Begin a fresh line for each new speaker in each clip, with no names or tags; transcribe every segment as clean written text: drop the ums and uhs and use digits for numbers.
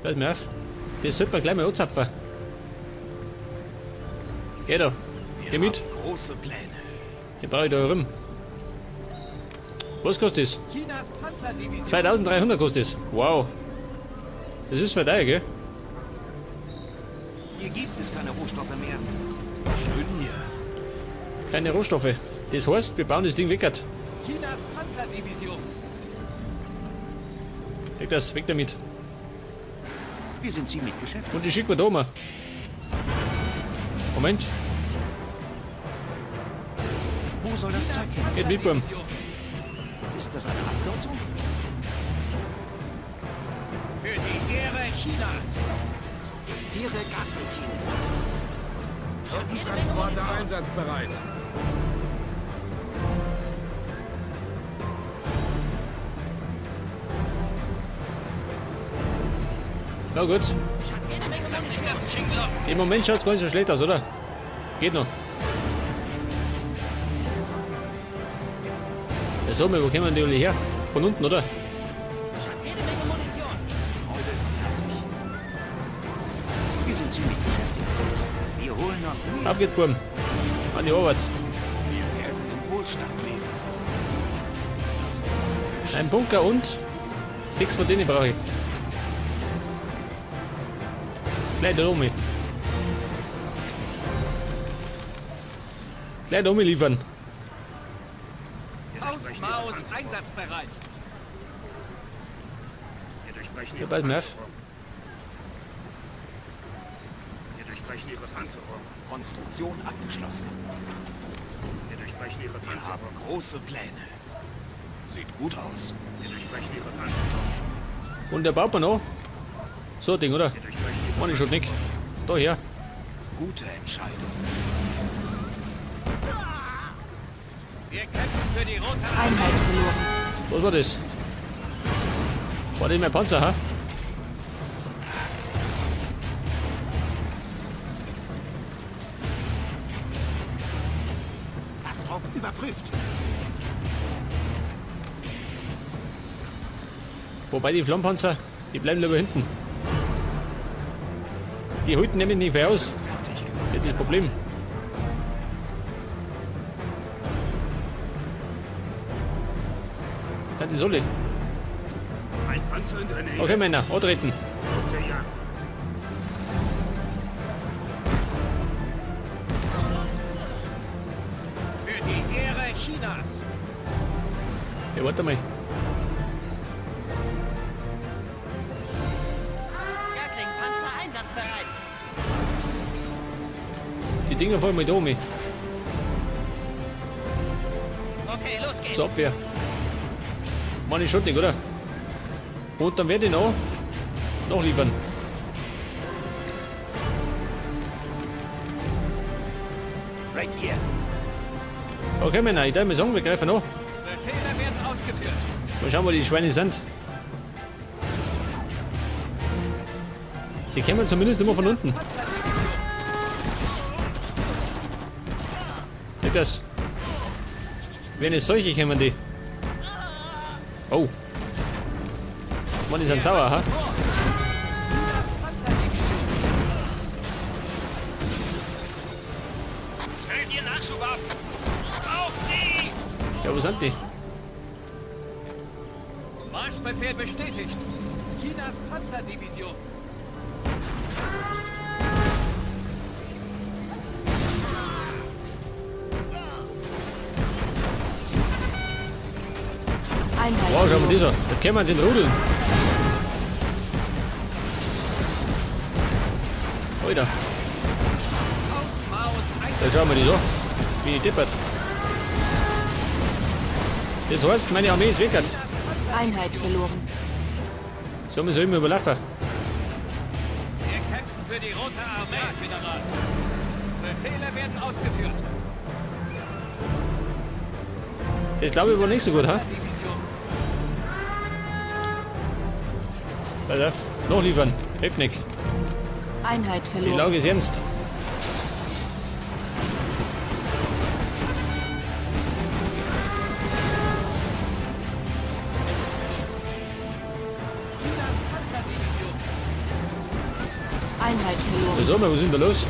Pass mir auf. Das sollte man gleich mal anzapfen. Geh da. Geh mit.
Große Pläne.
Den brauche ich da rum. Was kostet das?
Chinas Panzerdivision.
2300 kostet das. Wow. Das ist für teuer, gell?
Hier gibt es keine Rohstoffe mehr.
Schön hier.
Keine Rohstoffe. Das heißt, wir bauen das Ding weg.
Chinas Panzerdivision.
Weg das, weg damit.
Wir sind ziemlich beschäftigt.
Und die schicken wir da mal. Moment.
Wo soll das Zeug hin?
Geht mit, Burm.
Ist das eine Abkürzung?
Für die Ehre Chinas.
Justiere Gasventile.
Truppentransporter einsatzbereit.
Na gut.
Ist das nicht das Chinglong?
Im Moment schaut es gar nicht so schlecht aus, oder? Geht noch. Ja, so, wo kommen die alle her? Von unten, oder?
Ich hab jede Menge Munition.
Das Gebäude ist fertig. Wir sind ziemlich beschäftigt. Wir holen noch mehr.
Auf geht's, Burm. An die Arbeit.
Wir werden im Wohlstand leben.
Ein Bunker und 6 von denen brauche ich. Gleich da oben. Gleich da oben liefern.
Hausmaus einsatzbereit.
Wir durchbrechen
Ja,
ihre
pass mal auf.
Panzerung. Wir durchbrechen ihre Panzerung.
Konstruktion abgeschlossen.
Wir durchbrechen ihre
Wir haben
Panzerung.
große Pläne. Sieht gut aus.
Wir durchbrechen ihre Panzerung.
Und der baut man noch. So ein Ding, oder?
Wir durchbrechen ihre
Mann, ich schon nicht. Da her.
Gute Entscheidung.
Wir kämpfen für die Rote Armee.
Einheit verloren.
Was war das? War das mein Panzer, ha?
Lastdruck überprüft.
Wobei die Flammpanzer, die bleiben lieber hinten. Die halten nämlich nicht mehr aus.
Fertig gemacht.
Das ist das Problem. Ja, die soll ich.
Ein Panzer in der Nähe.
Okay, Männer, antreten.
Auf der Jagd.
Für die Ehre Chinas.
Ja, warte mal.
Gatling-Panzer einsatzbereit.
Die Dinger fallen mal da um.
Okay, los geht's.
Zur Abwehr. Mann, ist schottig, oder? Und dann werde ich noch liefern.
Right here.
Okay, Männer, ich darf mal sagen, wir greifen an.
Befehle werden ausgeführt.
Mal schauen, wo die Schweine sind. Sie kommen zumindest immer von unten. Nicht das. Wenn es solche kommen die. Oh. Mann, die sind sauer, ha?
Stellt ihr Nachschub ab. Auf sie!
Ja, wo sind die?
Marschbefehl bestätigt. Chinas Panzerdivision.
Einheit
Wow, schau mal
verloren.
dieser. Jetzt können wir uns in Rudeln. Alter, da schauen wir die so. Wie die deppert. Das heißt, meine Armee ist weg.
Einheit verloren.
So müssen wir immer überlaufen.
Wir kämpfen für die Rote Armee, General. Befehle werden ausgeführt.
Das glaube ich war nicht so gut, ha? Pass auf, noch liefern. Hilft nicht.
Einheit
Die
verloren.
Lage ist ernst.
Chinas Panzerdivision.
Einheit verloren.
Ja, sag mal, was ist denn da los?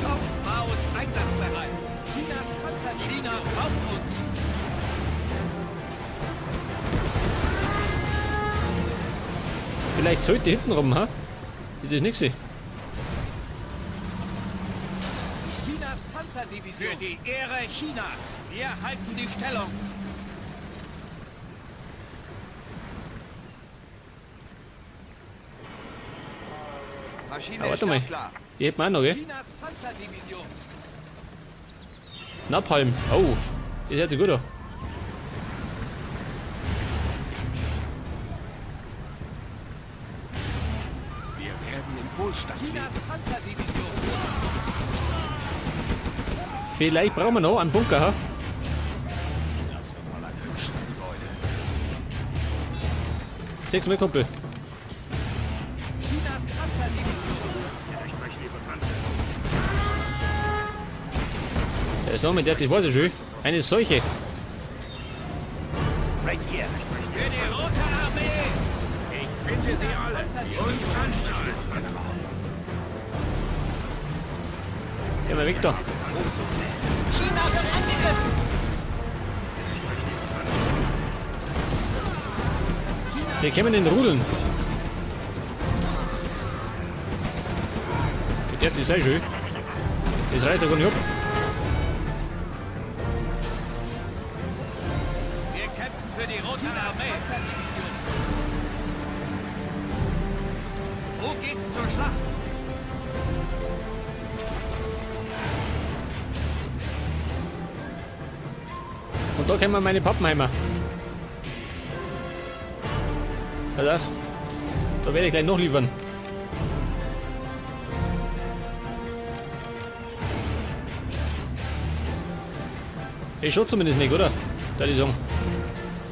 Kopfmaus einsatzbereit. Chinas Panzer. China braucht uns.
Vielleicht sollte hinten rum, ha? Das ist nix.
Chinas Panzerdivision. Für die Ehre Chinas. Wir halten die Stellung.
Maschine
Ah, warte mal.
startklar.
Die hätten wir auch noch, gell?
Chinas Panzerdivision.
Napalm. Oh, das hört sich gut an.
Wir werden im Wohlstand leben.
Chinas Panzerdivision.
Vielleicht brauchen wir noch einen Bunker, ha?
Das wird mal ein hübsches Gebäude.
Sechs mal, Kumpel.
Chinas Panzerdivision.
Wir durchbrechen ihre Panzer.
Ja, sag mal, das weiß ich schon. Eine Seuche.
Right here.
Für die Rote Armee.
Ich finde sie alle.
Panzerdivision.
Geh mal weg da.
China wird angegriffen.
Sie kommen in Rudeln. Ich darf das sein schön. Das reicht doch gar nicht ab.
Wir kämpfen für die Rote Armee. Panzerdivision. Wo geht's zur Schlacht?
Und da kommen meine Pappenheimer. Pass auf. Da werde ich gleich noch liefern. Ich schon zumindest nicht, oder? Da die sagen.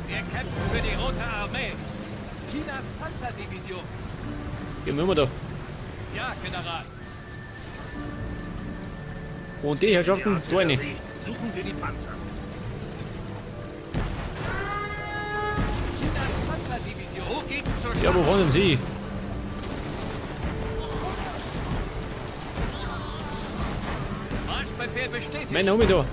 Wir kämpfen für die Rote Armee. Chinas Panzerdivision.
Gehen wir immer da.
Ja, General.
Und die Herrschaften, da eine.
Artillerie. Suchen wir die Panzer.
Chinas Panzerdivision. Wo geht's zur Schlacht?
Ja, wo fahren denn Sie?
Marschbefehl bestätigt.
Männer, hol mich da.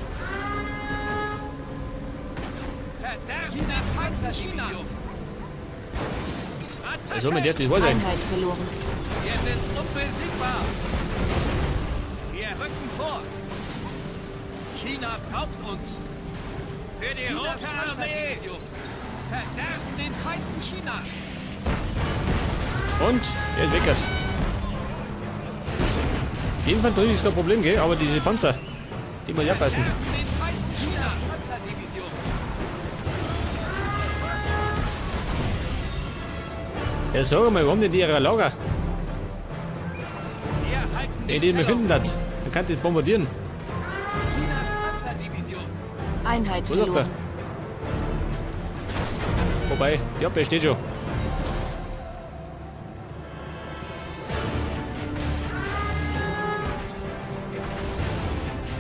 Verderben Chinas Panzerdivision. Attacke!
Also, man darf das wahr sein.
Einheit verloren.
Wir sind unbesiegbar. Wir rücken vor. China braucht uns. Für die Rote Armee. Verderben den Feinden Chinas.
Und er ist weg. jetzt. Die Infanterie ist kein Problem, gell? Aber diese Panzer, die muss ich abpassen.
Verderben den Feinden Chinas. Panzerdivision.
Ja, sag mal, wo haben denn die ihre Lager?
Wir halten
Nee, die wir
Stellung.
finden das. Man kann das bombardieren.
Chinas Panzerdivision.
Einheit
Wo ist er?
verloren.
Wobei, die Abwehr steht schon.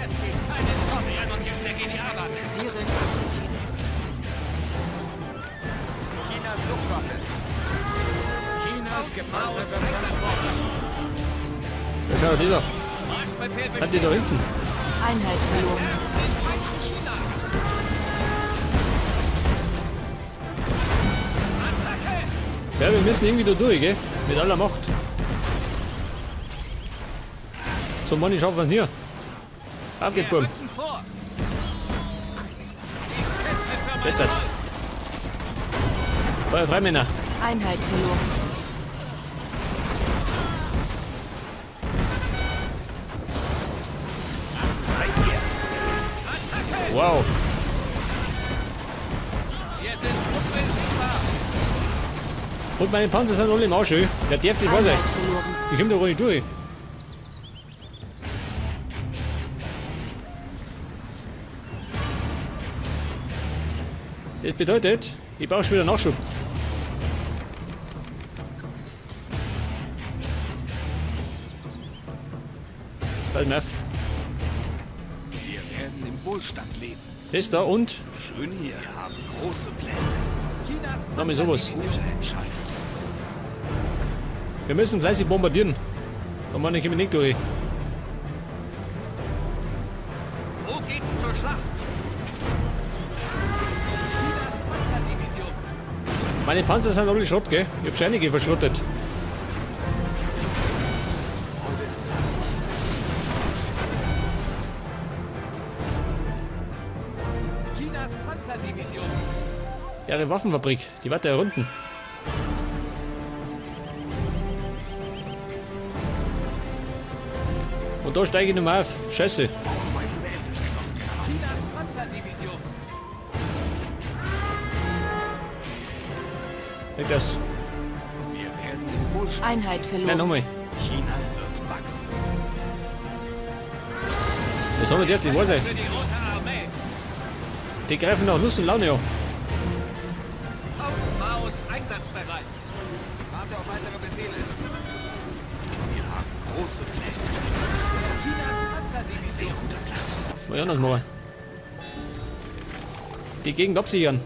Es gibt keinen Kommen. Wir nähern uns jetzt der GDA-Basis.
Tieren Argentinien.
Chinas Luftwaffe.
Chinas
Maus einsatzbereit.
Da schau, dieser.
Marschbefehl
Hat die da hinten.
Einheit verloren.
Verderben den Feinden Chinas. Attacke!
Ja, wir müssen irgendwie da durch, gell? Mit aller Macht. So, Mann, ich schaffen wir's hier. Auf geht's,
Wir
Buben.
rücken vor. Ich kämpfe für mein
Jetzt halt.
Volk.
Feuer frei, Männer.
Einheit verloren.
Attacke!
Wow.
Wir sind unbesiegbar.
Und meine Panzer sind alle im Arsch, ey. Ja, darf das wahr sein.
Einheit verloren.
Ich komm da gar nicht durch. Das bedeutet, ich brauche schon wieder Nachschub. Pass mal auf.
Wir werden im Wohlstand leben.
Das da und
Schön hier. Wir haben große Pläne.
Chinas
Nochmal sowas.
Gute Entscheidung.
Wir müssen fleißig bombardieren. Da meine ich immer nicht durch.
Wo geht's zur Schlacht? Chinas Panzerdivision.
Meine Panzer sind alle Schrott, gell? Ich hab schon einige verschrottet.
Das Gebäude ist fertig.
Chinas Panzerdivision.
Ihre Waffenfabrik, die wird ja runden. Und da steige ich nicht mehr auf. Scheiße.
Bauarbeiten beendet, Genosse General.
Chinas Panzerdivision.
Leg das.
Wir werden in Wohlstand.
Einheit
Nein,
verloren.
nochmal.
China wird wachsen.
Das haben wir die, die weiß ich.
Für die Rote Armee.
Die greifen nach Lust und Laune an.
Haus Maus einsatzbereit.
Warte auf weitere Befehle.
Wir haben große Pläne.
Chinas Panzerdivision.
Sehr guter Plan. Genosse.
Mal anders machen. Die Gegend absichern.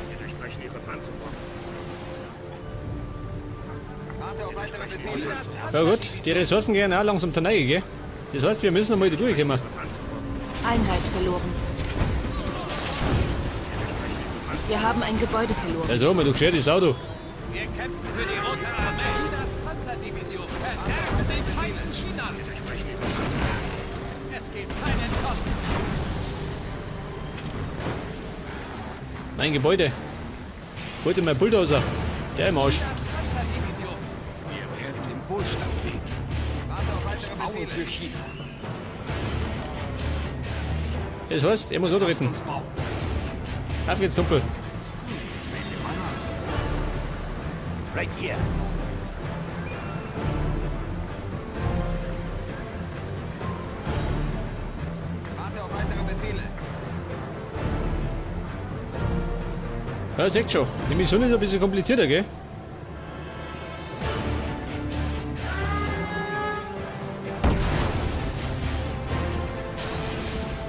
Wir durchbrechen ihre Panzerung.
Warte auf weitere Befehle.
Ja gut, die Ressourcen gehen auch langsam zur Neige, gell? Das heißt, wir müssen einmal da durchkommen.
Einheit verloren. Wir haben ein Gebäude verloren.
Ja so, mal du gescheit Sau, du.
Wir kämpfen für die Rote Armee. Chinas Panzerdivision. Verderben den Feinden Chinas. Es gibt kein Entkommen.
Mein Gebäude. Holt dir mein Bulldozer. Der im Arsch.
Chinas Panzerdivision.
Wir werden im Wohlstand leben.
Warte auf weitere
Baue
Befehle.
für China.
Das heißt, er muss antreten.
Uns bauen.
Auf geht's, Kumpel.
Sehen wir mal nach.
Right here.
Warte auf weitere Befehle.
Ja, seht schon. Die Mission ist ein bisschen komplizierter, gell?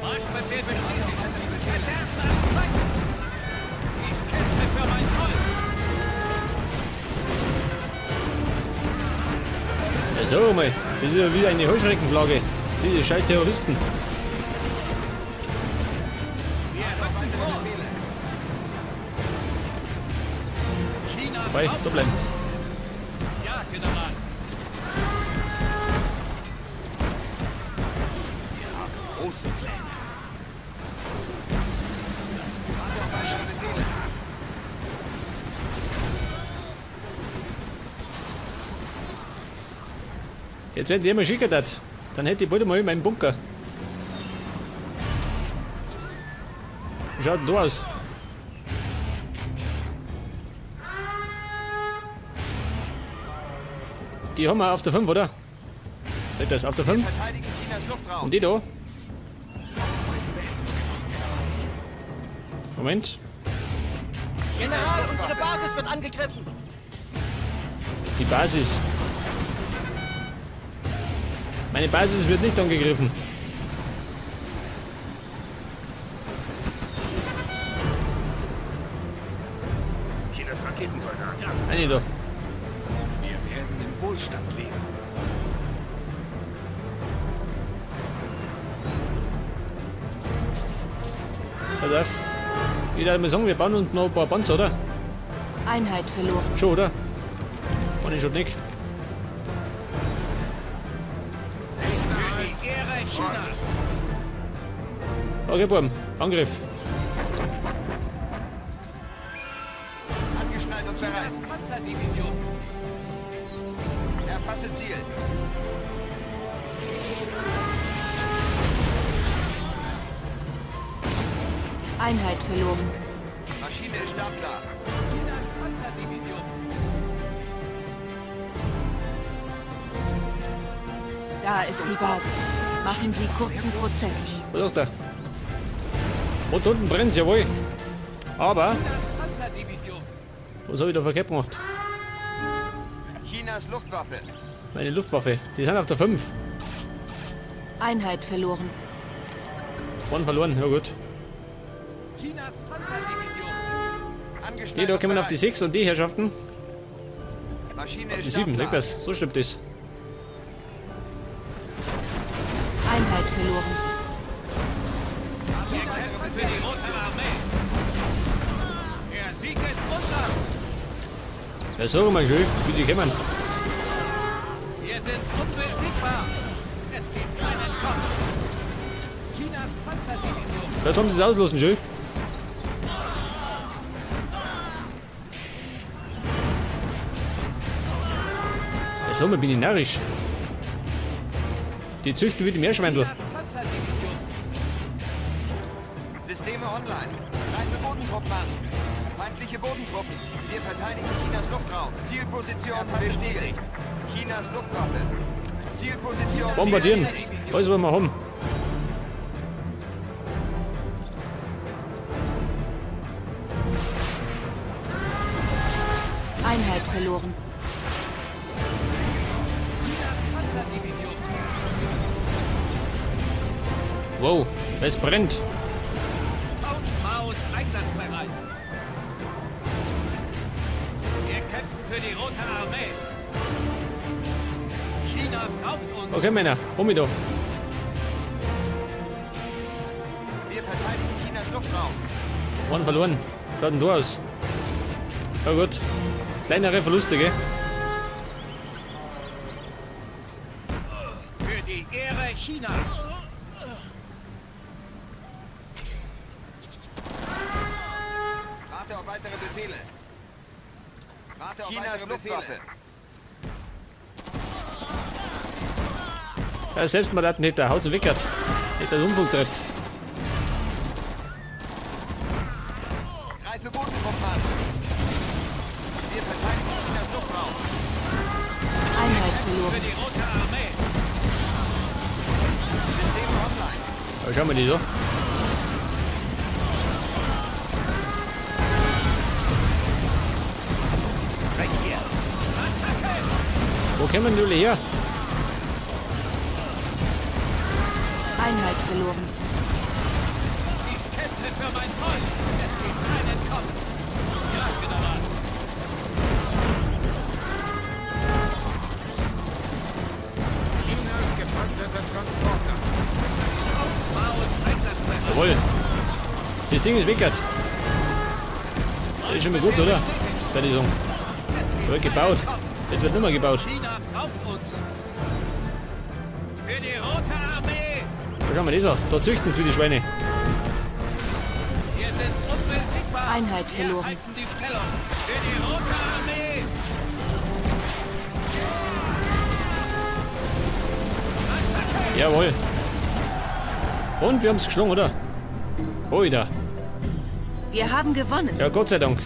Marschbefehl bestätigt.
Warte auf weitere Befehle.
Verderben alle Feinden. Ich kämpfe für mein Volk.
Ja, so mal. Das ist ja wieder eine Heuschreckenplage. Diese scheiß Terroristen.
Wir
Warte auf
rücken
weitere
vor.
Befehle.
China
Bei, da bleiben.
Ja, General.
Wir haben große Pläne.
Warte auf weitere Befehle.
Jetzt werden die immer schicker dat. Dann hätte ich bald mal meinen Bunker. Wie schaut denn da aus? Die haben wir auf der 5, oder? Seht das, auf der
Wir
5.
verteidigen Chinas Luftraum.
Und die da?
Bauarbeiten beendet, Genosse General.
Moment.
General, unsere Basis wird angegriffen.
Die Basis. Meine Basis wird nicht angegriffen.
Chinas Raketensoldaten. Ja.
Eine da.
Wir werden im Wohlstand leben.
Pass auf. Ich würde mal sagen, wir bauen uns noch ein paar Panzer, oder?
Einheit verloren.
Schon, oder? Ohne schon nicht.
Für die Ehre Chinas.
Okay, Buben. Angriff.
Angeschnallt und bereit.
Chinas Panzerdivision.
Erfasse Ziel.
Einheit verloren.
Maschine ist startklar.
Chinas Panzerdivision.
Da ist die Basis. Machen Sie kurzen Prozess.
Was sagt er? Und unten brennt's, jawohl. Aber,
Chinas Panzerdivision.
was habe ich da verkehrt gemacht?
Chinas Luftwaffe.
Meine Luftwaffe. Die sind auf der 5.
Einheit verloren.
One verloren, ja gut.
Chinas Panzerdivision.
Die da kommen auf die 6 und die Herrschaften
Maschine
auf
ist
die 7.
startklar.
Seht das? So stimmt das.
Einheit verloren.
Warte
Wir
auf weitere
kämpfen für
Befehle.
die Rote Armee. Der Sieg ist unser.
Ja, sag mal schön, wie die kommen.
Wir sind unbesiegbar. Es gibt keinen Kopf. Chinas Panzerdivision.
Da haben sie es auslassen, schön. Ja, sag mal, bin ich narrisch. Die züchten wie die Meerschweintel.
Chinas Panzerdivision.
Systeme online. Greife Bodentruppen an. Feindliche Bodentruppen. Wir verteidigen Chinas Luftraum. Zielposition bestätigt. Chinas Luftwaffe. Zielposition
Bombardieren.
bestätigt.
Alles, was wir haben.
Einheit verloren.
Chinas Panzerdivision.
Wow, es brennt.
Faust Maus einsatzbereit. Wir kämpfen für die Rote Armee. China braucht uns.
Okay, Männer, hol mich da.
Wir verteidigen Chinas Luftraum.
One verloren. Schaut denn du aus? Na gut. Kleinere Verluste, gell?
Für die Ehre Chinas.
Warte auf weitere Befehle. Warte auf Chinas weitere Luftwaffe.
Ja, Selbstmordattentäter, Haus und Wickert. Nicht, dass Unfug treibt.
Greife Bodentruppen an. Wir verteidigen Chinas Luftraum.
Einheit
Für
verloren.
die Rote Armee.
Systeme online.
Ja, schauen wir die so.
Weg hier.
Wo kommen die alle her?
Einheit verloren.
Ich kämpfe für mein Volk. Es gibt keinen Kopf. Ja, General.
Chinas gepanzerter Transporter.
Faust Maus einsatzbereit.
Jawohl. Das Ding ist wickert. Das ist schon mal gut, oder? Da die sagen.
Es gibt
Wird gebaut.
keinen Kopf.
Jetzt wird nicht mehr gebaut.
China braucht uns. Für die Rote Armee.
Da schauen wir das an. Da züchten sie wie die Schweine.
Wir sind unbesiegbar.
Einheit verloren.
Wir halten die Stellung. Für die Rote Armee. Attacke!
Jawohl. Und wir haben es geschlagen, oder? Oida.
Wir haben gewonnen.
Ja, Gott sei Dank.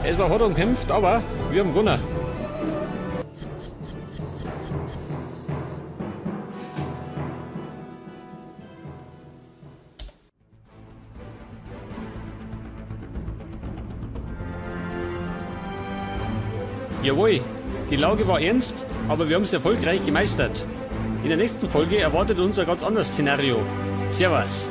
Es war hart umkämpft, aber wir haben gewonnen. Jawohl, die Lage war ernst, aber wir haben es erfolgreich gemeistert. In der nächsten Folge erwartet uns ein ganz anderes Szenario. Servus!